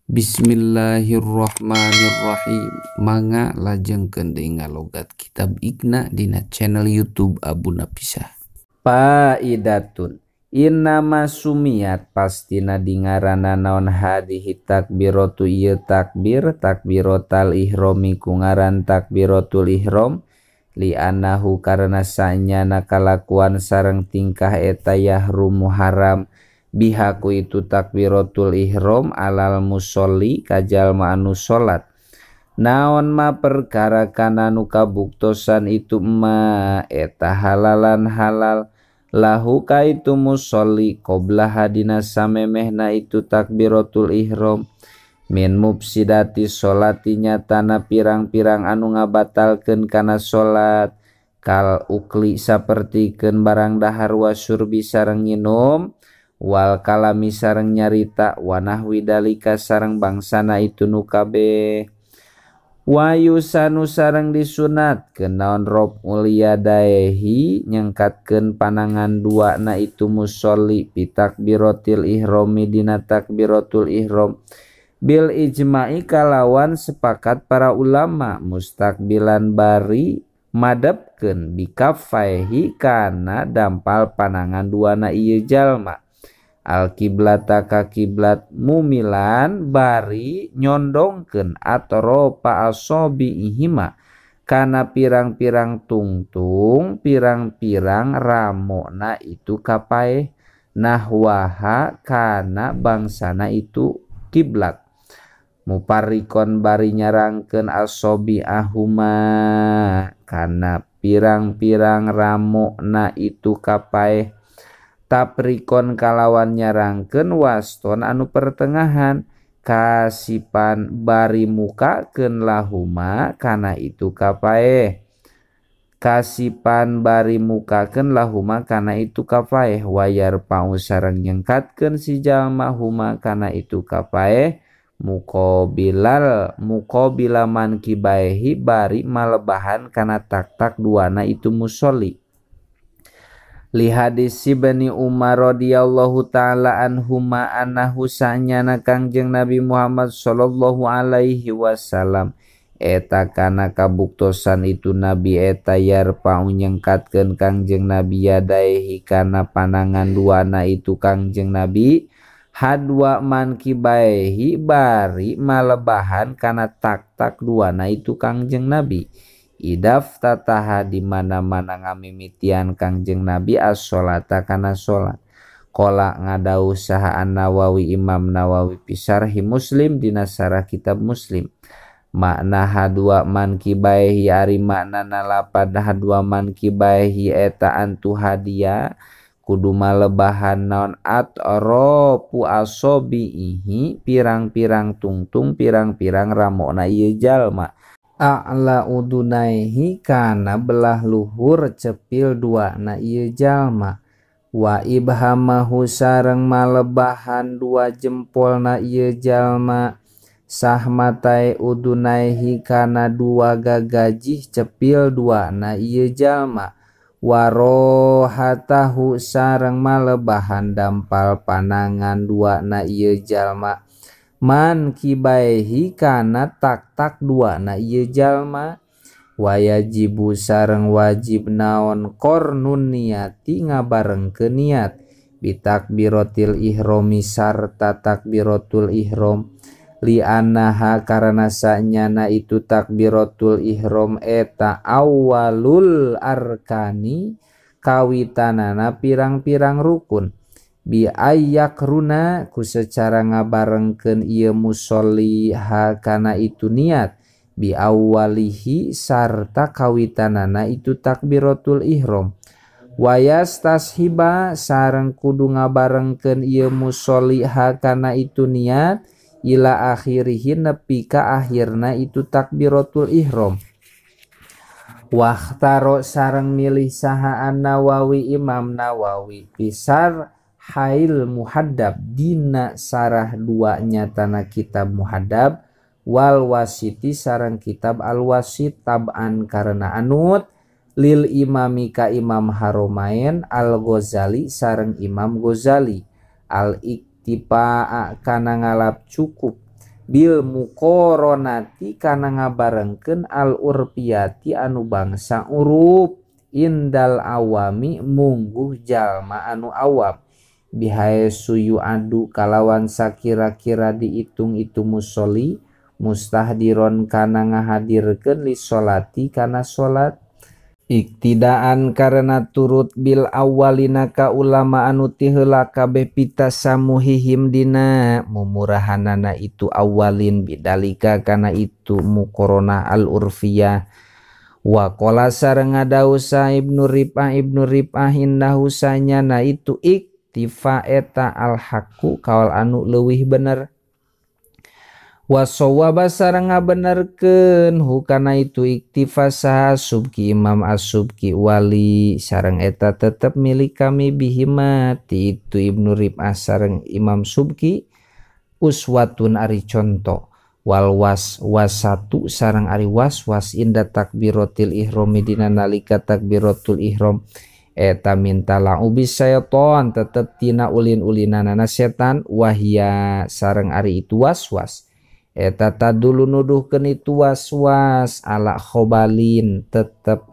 Bismillahirrahmanirrahim. Mangga lajengkeun deui ngalogat kitab Iqna dina channel YouTube Abu Napisah. Faidatun innama sumiyat pastina dingarana naon hadhihi takbiratu ieu takbir takbiratal ihromi ku ngaran takbiratul ihrom li annahu karena sanyana kalakuan sareng tingkah eta yahrumu haram bihaku itu takbiratul ihrom alal musolli kajalma anu salat naon ma perkara kana nu kabuktosan itu ma eta halalan halal lahu ka itu musolli qobla hadina samemehna itu takbiratul ihrom min mufsidati sholati nyatana pirang-pirang anu ngabatalkeun kana salat kal ukli sapertikeun barang dahar wa syurbi sareng nginum wal kalami sareng nyarita wanahwi dalika sareng bangsana itu nu kabeh wayusanu sareng disunatkeun naon raf'ul yadaihi nyengkatkeun panangan dua na itu musolli bi takbiratil ihromi dina takbiratul ihrom bil ijma'i kalawan sepakat para ulama mustakbilan bari madepkeun bikaffaihi kana dampal panangan dua na ieu jalma al kiblata ka kiblat mumilan bari nyondongkeun atrofa asobiihima kana pirang-pirang tungtung pirang-pirang ramona itu kapaeh nahwaha kana bangsana itu kiblat muparikon bari nyarangkeun asobiahuma kana pirang-pirang ramona itu kapaeh taprikon kalawan nyarangkeun waston anu pertengahan kasipan bari mukakeun lahuma kana itu kapaeh kasipan bari mukakeun lahuma kana itu kapaeh wayar pau sareng nyengkatkeun si jalma huma kana itu kapaeh muqabilal muqabilaman kibaehi bari malebahan kana tak-tak duana itu musolli li hadis Ibni Umar radhiyallahu taala anhuma annahu sanyana Kangjeng Nabi Muhammad sallallahu alaihi wasallam eta kana kabuktosan itu Nabi eta yarfa'u nyengkatkeun Kangjeng Nabi yadaihi kana panangan duana itu Kangjeng Nabi hadwa man kibaihi bari malebahan kana tak-tak duana itu Kangjeng Nabi idaf tataha di mana-mana ngamimitian Kangjeng Nabi as-sholata kana sholat. Qala ngadau saha An-Nawawi Imam Nawawi fi syarhi Muslim dina syarah kitab Muslim. Makna hadwa man kibaihi ari makna lapad hadwa man kibaihi eta antu hadia kudu malebahan naon atrofu asobihi pirang-pirang tungtung pirang-pirang ramona ieu jalma a'la udunaihi kana belah luhur cepil dua na ieu jalma wa ibhamahu sareng malebahan dua jempol na ieu jalma sahmatai udunaihi kana dua gagajih cepil dua na ieu jalma warohatahu sareng malebahan dampal panangan dua na ieu jalma man kibaihi kana tak-tak dua na ieu jalma wayajibu sareng wajib naon qarnun niati ngabarengkeun niat bitakbiratil ihromi sarta takbiratul ihrom li annaha karena sanyana itu takbiratul ihrom eta awalul arkani kawitanana pirang-pirang rukun bi ayyakruna ku secara ngabarengkeun ieu musolli ha kana itu niat bi awalihi sarta kawitanana itu takbiratul ihrom wayas tashiba sareng kudu ngabarengkeun ieu musolli ha kana itu niat ila akhirihi nepi ka akhirna itu takbiratul ihrom wahtaro sareng milih saha An-Nawawi Imam Nawawi pisar Hail Muhaddab dina sarah dua nyatana kitab Muhaddab wal wasiti sareng kitab al wasit tab'an karena anut lil imami ka Imam Haromain al Ghazali sareng Imam Ghazali al iktifa'a kana ngalap cukup Bil muqaranati kana ngabarengkeun al urfiyati anu bangsa uruf indal awami mungguh jalma anu awam bihae suyu adu kalawan sakira-kira diitung itu musoli mustahdiron kana ngahadirkeun li sholati kana salat iktidaan karena turut bil awalina ka ulama anu ti heula kabeh pitasamuhihim dina mumurahanana itu awalin bidalika kana itu muqaranah al urfiyah. Wa qala sareng ngadausa Ibnu Rif'ah innahu sanyana itu iktifa eta al haqqu kaul anu leuwih bener. Wa sawaba sareng ngabenerkeun hukana itu iktifa saha Subki Imam As-Subki wali sareng eta tetep milik kami bihima ti itu Ibnu Rif'ah sareng Imam Subki uswatun ari conto wal was wasatu sareng ari waswas inda takbiratil ihram dina nalika takbiratul ihram eta minta la'ubi syaiton tetep tina ulin-ulinanana setan wahia sareng ari itu waswas eta tadulu nuduhkeun itu waswas ala khobalin tetep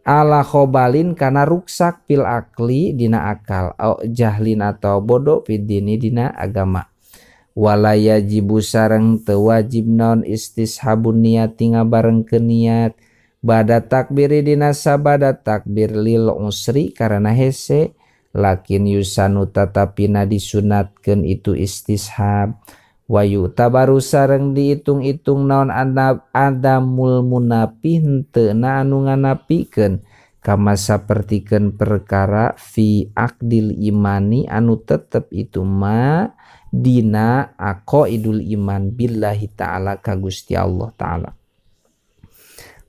ala khobalin kana ruksak pil akli dina akal au jahlin atau bodoh fid dini dina agama. Wala yajibu sareng teu wajib naon istishabun niat ngabarengkeun niat bada takbiri dina sabada takbir lil usri karena hese lakin yusanu tatapina disunatkeun itu istishab. Wayu tabaru sareng diitung-itung naon adamul munapi henteu na anu nganapikeun kama sapertikeun perkara fi aqdil imani anu tetep itu ma dina aqaidul iman billahi ta'ala ka Gusti Allah ta'ala.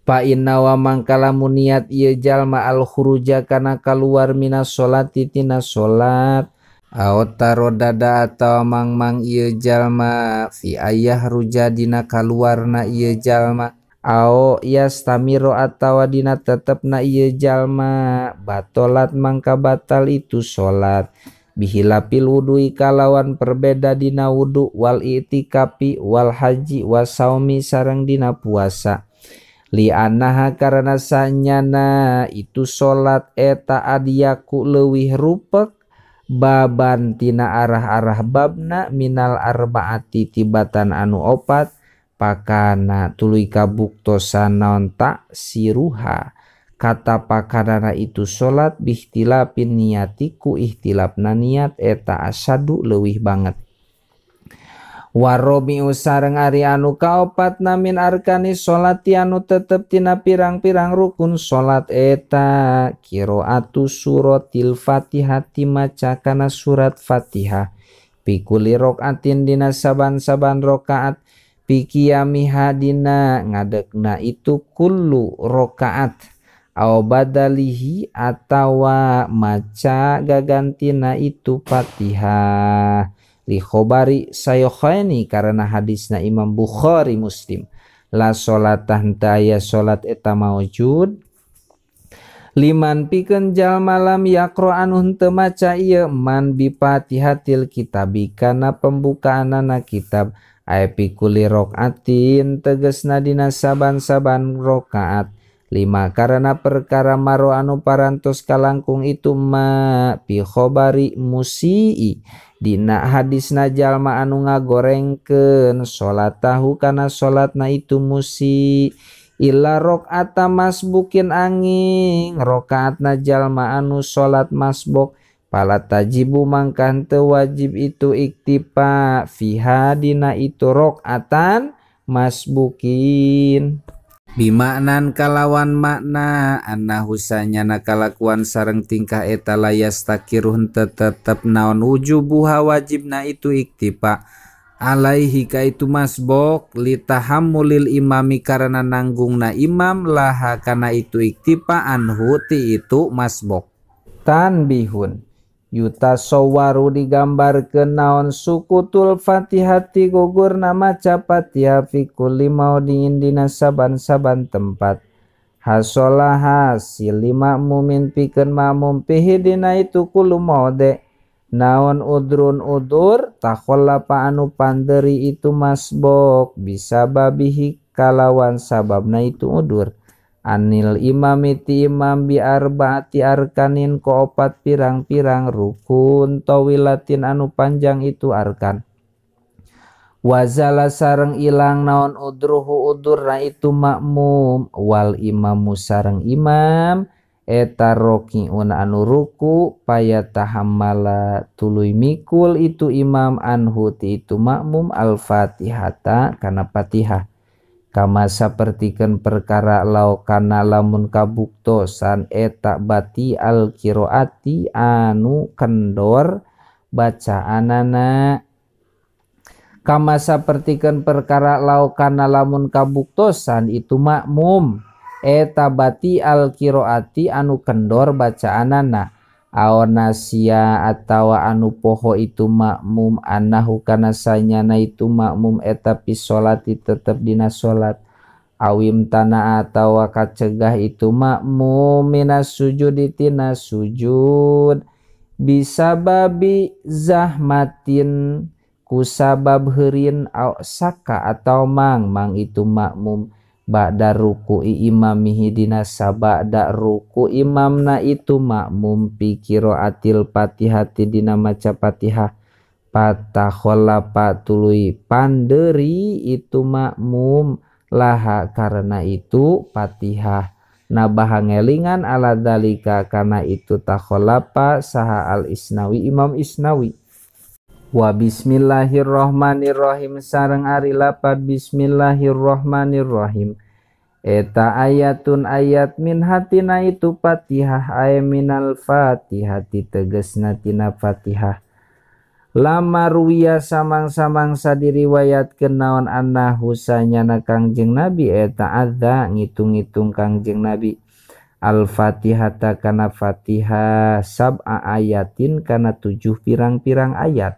Fa inna wa mangkalamun niat ieu jalma al khuruja kana kaluar minas sholati tina salat aw tarodada atawa mangmang ieu jalma fi ayah ruja dina kaluarna ieu jalma aw yastamiro atawa dina tetepna ieu jalma batolat mangka batal itu salat bihilapil wudui kalawan perbeda dina wudu wal i'tikafi wal haji wasaumi sareng dina puasa li annaha karena sanyana itu salat eta adiyaku leuwih rupek baban tina arah-arah babna minal arbaati tibatan anu opat pakana tuluy kabuktosan naon tak siruha kata pakanana itu salat bihtilapin niatiku ihtilapna niat eta asadu leuwih banget. Warobi'u sareng ari anu kaopatna min arkani sholati anu tetep tina pirang-pirang rukun salat eta qiraatu suratil Fatihati maca kana surat Fatihah pikuli rokaatin dina saban-saban rokaat pikiyamiha dina ngadegna itu kullu rokaat aw badalihi atawa maca gagantina itu Fatihah li khobari sayokhaini karena hadisna Imam Bukhari Muslim la sholatah henteu aya sholat eta maujud liman pikeun jalma lam yaqra anu henteu maca ieu man bi fatihatil kitabi kana pembukaanana kitab aya pikuli rokaatin tegesna dina saban-saban rokaat lima karena perkara maro anu parantos kalangkung itu ma bi khobari musii dina hadisna jalma anu ngagorengkeun salatahu kana salatna itu musi illa rakaata masbukin angin rakaatna jalma anu salat masbuk pala tajibu mangka henteu wajib itu iktifa fiha dina itu rakaatan masbukin bimaknan kalawan makna annahu sanyana kalakuan sareng tingkah eta layastakiru henteu tetep naon wujubuha wajibna itu iktifa alaihi ka itu masbok litahammulil imami karena nanggungna imam laha kana itu iktifa anhu ti itu masbok. Tanbihun yutasawwaru digambarkeun naon sukutul Fatihati gugurna maca Fatihah fi kulli maudhi'in dina saban-saban tempat hasola hasil lima mumin pikeun makmum pihi dina itu kullu maudhi Naon udrun udur takhollafa anu panderi itu masbok bisa babihi kalawan sababna itu udur. Anil imami ti imam bi arbaati arkanin ko opat pirang-pirang rukun tawilatin anu panjang itu arkan. Wazala sareng ilang naon udruhu udurna itu makmum wal imamu sareng imam eta rokiun anu ruku payatahammala tuluy mikul itu imam anhu ti itu makmum al-fatihata kana Fatihah. Kama sapertikeun perkara lau kana lamun kabuktosan eta bati al-qiraati anu kendor bacaanana. Kama sapertikeun perkara lau kana lamun kabuktosan itu makmum eta bati al-qiraati anu kendor bacaanana aonasia atawa anu poho itu makmum anahu kana sanyana itu makmum eta pi sholati tetep dina salat awim tana atawa kacegah itu makmum minas sujudi tina sujud bisababi zahmatin kusabab heurin au saka atau mang itu makmum ba'da ruku'i imamihi dina sabada ruku imamna itu makmum pi qiraatil fatihati dina maca Fatihah patakhollafa tuluy panderi itu makmum laha karena itu Fatihah nabaha ngelingan ala dalika karena itu takhollafa saha al Isnawi Imam Isnawi. Wa bismillahirrahmanirrahim sareng ari lapad bismillahirrahmanirrahim eta ayatun ayat min hatina itu Fatihah ay minal Fatihati tegesna tina Fatihah. Lama ruwiya samang-samangsa diriwayatkeun naon annahu sanyana Kangjeng Nabi eta adza ngitung-ngitung Kangjeng Nabi al-Fatihata kana Fatihah sab'a ayatin kana 7 pirang-pirang ayat.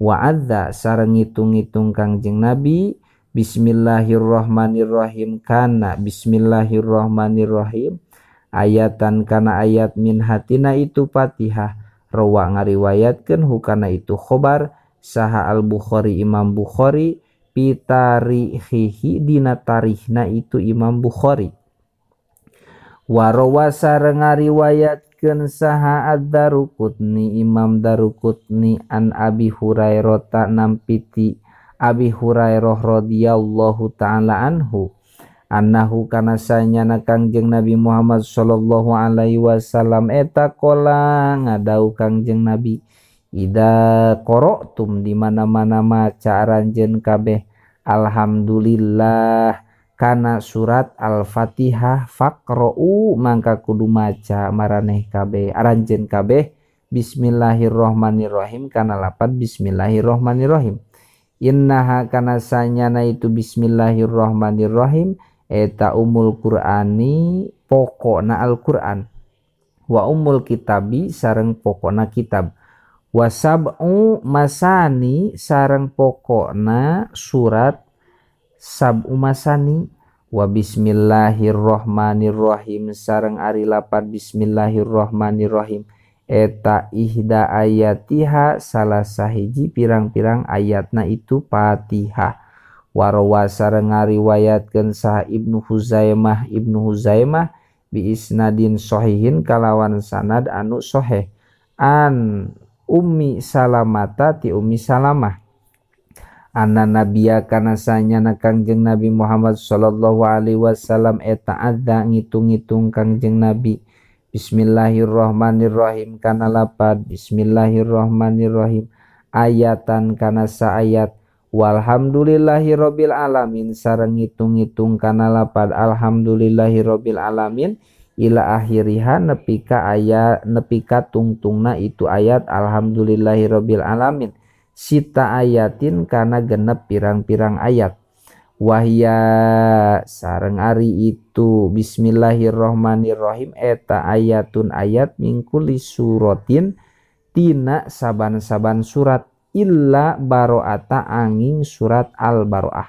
Wa adza sareng ngitung-ngitung Kangjeng Nabi bismillahirrahmanirrahim kana bismillahirrahmanirrahim ayatan kana ayat min hatina itu Fatihah rawa ngariwayatkeun hukana itu khobar saha al-Bukhari Imam Bukhari fi tarihihi dina tarihna itu Imam Bukhari. Wa rawa sareng ngariwayat saha ad-Daruqutni Imam Daruqutni an Abi Hurairah ta nampiti Abi Hurairah radhiyallahu ta'ala anhu annahu kana sanyana Kangjeng Nabi Muhammad sallallahu alaihi wasallam eta kola ngadau Kangjeng Nabi ida qara'tum di mana-mana maca aranjeun kabeh alhamdulillah kana surat Al-Fatihah faqra'u mangka kudu maca maraneh kabeh aranjeun kabeh bismillahirrahmanirrahim kana lapad bismillahirrahmanirrahim innaha kana sanyana itu bismillahirrahmanirrahim eta umul qur'ani pokona Al-Qur'an wa umul kitabi sareng pokona kitab wa sab'u masani sareng pokona surat sab'u masani wa bismillahirrahmanirrahim sareng ari lapad bismillahirrahmanirrahim eta ihda ayatiha salah sahiji pirang-pirang ayatna itu Fatihah. Warawa sareng ngariwayatkeun saha Ibnu Huzaimah bi isnadin sahihin kalawan sanad anu sahih an Ummi Salamata ti Ummi Salamah anna nabiya kana sanyana Kangjeng Nabi Muhammad sallallahu alaihi wasallam eta adza ngitung-ngitung Kangjeng Nabi bismillahirrahmanirrahim kana lapad bismillahirrahmanirrahim ayatan kana saayat walhamdulillahirabbil alamin sareng ngitung-ngitung kana lapad alhamdulillahirabbil alamin ila akhiriha nepi ka ayat nepi ka tungtungna itu ayat alhamdulillahirabbil alamin sita ayatin kana genep pirang-pirang ayat wahya sareng ari itu bismillahirrahmanirrahim eta ayatun ayat mingkuli suratin tina saban-saban surat illa baro'ata angin surat al-baro'ah.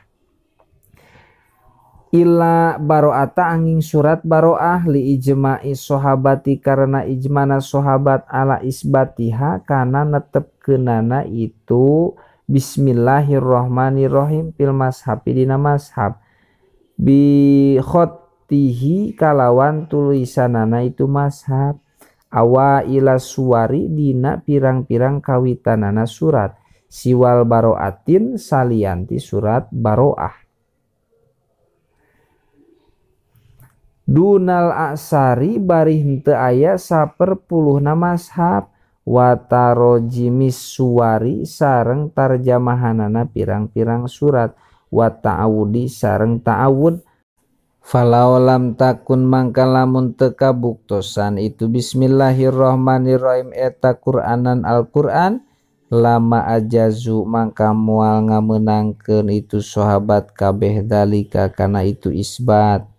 Illa baro'ata angin surat baro'ah li ijma'i sahabati karena ijmana sahabat ala isbatiha kana netepkeunana itu bismillahirrahmanirrahim fil mashabi dina mashab bi khottihi kalawan tulisanana itu mashab awa ila suwari dina pirang-pirang kawitanana surat siwal baro'atin salianti surat baro'ah. Dunal aksari bari henteu aya saperpuluhna mashab watarojimis suwari sareng tarjamahanana pirang-pirang surat wa ta'awudi sareng ta'awud. Falau lam takun mangka lamun teu kabuktosan itu bismillahirrahmanirrahim eta Qur'anan Al-Qur'an lama ajazu mangka moal ngamenangkeun itu sahabat kabeh dalika kana itu isbat.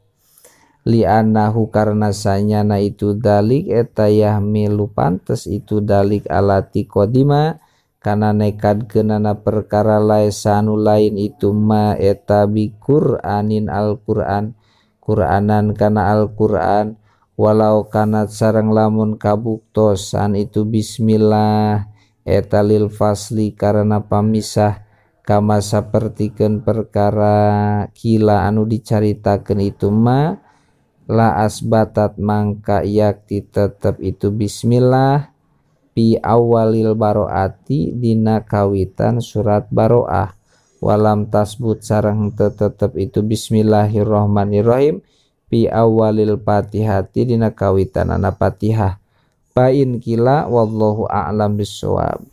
Li'annahu karena sanyana itu dalik eta yahmilu pantes itu dalik alati qadima kana nekadkeunana perkara laesanu lain itu ma eta bi Qur'anin Al-Qur'an Qur'anan kana Al-Qur'an walau kanat sareng lamun kabuktosan itu bismillah eta lil fasli karena pamisah kama sapertikeun perkara kila anu dicaritakeun itu ma la asbatat mangka yakti tetep itu bismillah pi awalil baroati dina kawitan surat baroah walam tasbut sareng tetep itu bismillahirrahmanirrahim pi awalil fatihati dina kawitanana fatihah. Pain kila wallahu a'lam bissawab.